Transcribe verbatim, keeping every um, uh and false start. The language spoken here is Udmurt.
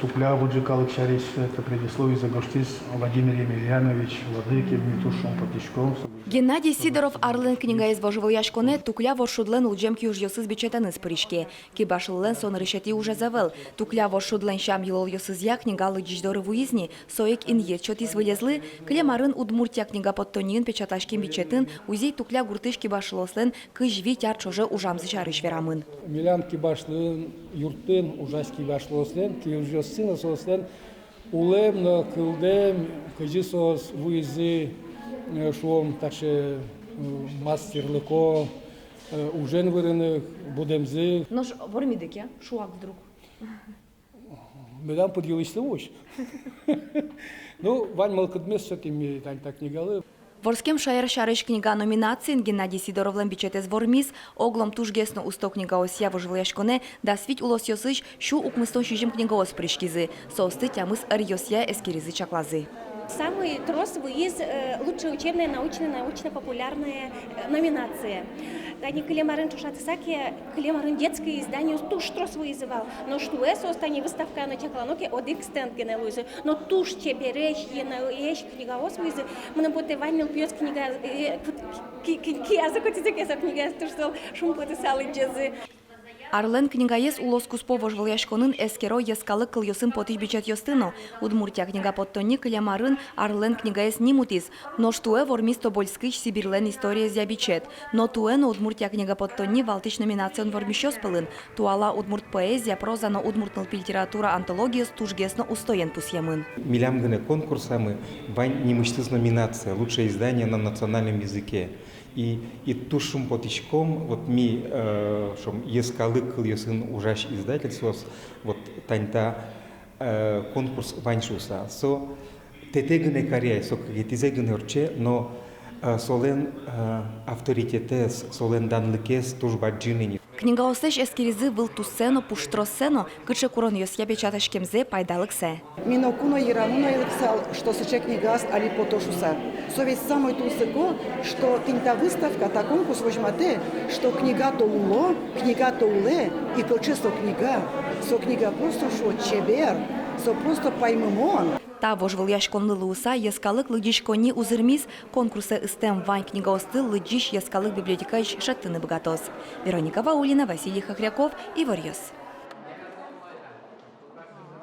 Тукля выжы калык сярысь, это, предисловизэ гожтӥз Владимир Емельянович Владыкин, ми туж шумпотӥськом. Геннадий Сидоров «Арлэн книгаез» вожвылъяськонэ Тукля воршудлэн улӟем киужъёсыз бичетэныз пыриське. Кибашлылэн со нырысетӥ ужез ӧвӧл. Тукля воршудлэн сям-йылолъёсызъя книга лыдӟись доры вуиз ни, со ик инъет сётӥз вылезлы. Кылем арын «Удмуртия» книга поттонниын печатласькем бичетын Узей-Тукля гуртысь кибашлыослэн кызь вить ар ӵоже ужамзы сярысь верамын. Милям кибашлыын, юртын ужась кибашлыослэн, киужъёссы но соослэн улэм но кылдэм, кызьы соос вуизы, э, шуом, таӵе, э, мастерлыко, э, ужен вырыны, будэмзы. Нош вормиды ке, шуак вдруг. Медам пыд йылысьтымусь. Ну, вань мылкыдмес сётӥм ми тань та книгалы. «Вордскем шаер сярысь книга» номинациын Геннадий Сидоровлэн бичетэз вормиз. Оглом тужгес но усто книгаосъя вожвылъяськонэ дас вить улосъёсысь сю укмыстон сизьым книгаос пыриськизы. Соосты тямыс ӧръёсъя эскеризы-чаклазы. Самый трос вуиз, э, лучшая учебная, научная, научно-популярная, э, номинация. Тани кылем арын ӵошатыса ке, кылем арын детское издание туж трос вуизы вал. Нош туэ соос, тани выставкаын но чаклано ке, одӥг стенд гинэ луизы. Но туж чебересь, йӧнаесь книгаос вуизы. Мыным потэ, вань нылпиос книга, э, ки-, ки-, киязы кутӥзы ке со книгаез, туж зол шумпотыса лыдӟозы. «Арлэн книгаез» улоскуспо вожвылъяськонын эскеро йӧскалык кылъёсын потӥсь бичетъёсты но. «Удмуртия» книга поттонни кылем арын «Арлэн книгаез» ним утӥз. Нош туэ вормиз Тобольскысь Сибирьлэн историезъя бичет. Но туэ но «Удмуртия» книга поттонни валтӥсь номинациын вормисьёс пӧлын. Туала удмурт поэзия, проза но удмурт нылпи литература антологиос тужгес но устоен пусъемын. Милям гинэ конкурсамы вань нимысьтыз номинация: «Лучшее издание на национальном языке». И, и туж шумпотӥськом, вот ми, э, шуом, йӧскалык кылъёсын ужась издательствоос, вот тань та, э, конкурс вань шуыса. Со тэтэ гинэ каре ай, со кыкетӥзэ гинэ ортче, но, э, солэн, э, авторитетэз, солэн данлыкез туж бадӟым ини. Книгаослэсь эскеризы вылтуссэ но, пуштроссэ но, кыӵе куронъёсъя печатаськемзэ, пайдалыксэ. Ми ноку но йырамы но ӧй лыктысал, что сыӵе книгаос али пото шуыса. Со ведь самой тунсыко, что тӥнь та выставка, та конкурс возьматэ, что книга-то уло, книга-то улэ, и кыӵе со книга. Со книга просто, шуо, чебер, со просто паймымон. Та вожвылъяськонлы луыса йӧскалык лыдӟиськонни узырмиз. Конкурсэ ыстэм вань книгаосты лыдӟись йӧскалык библиотекаысь шедьтыны быгатоз. Вероника Ваулина, Василий Хохряков, «Иворъёс».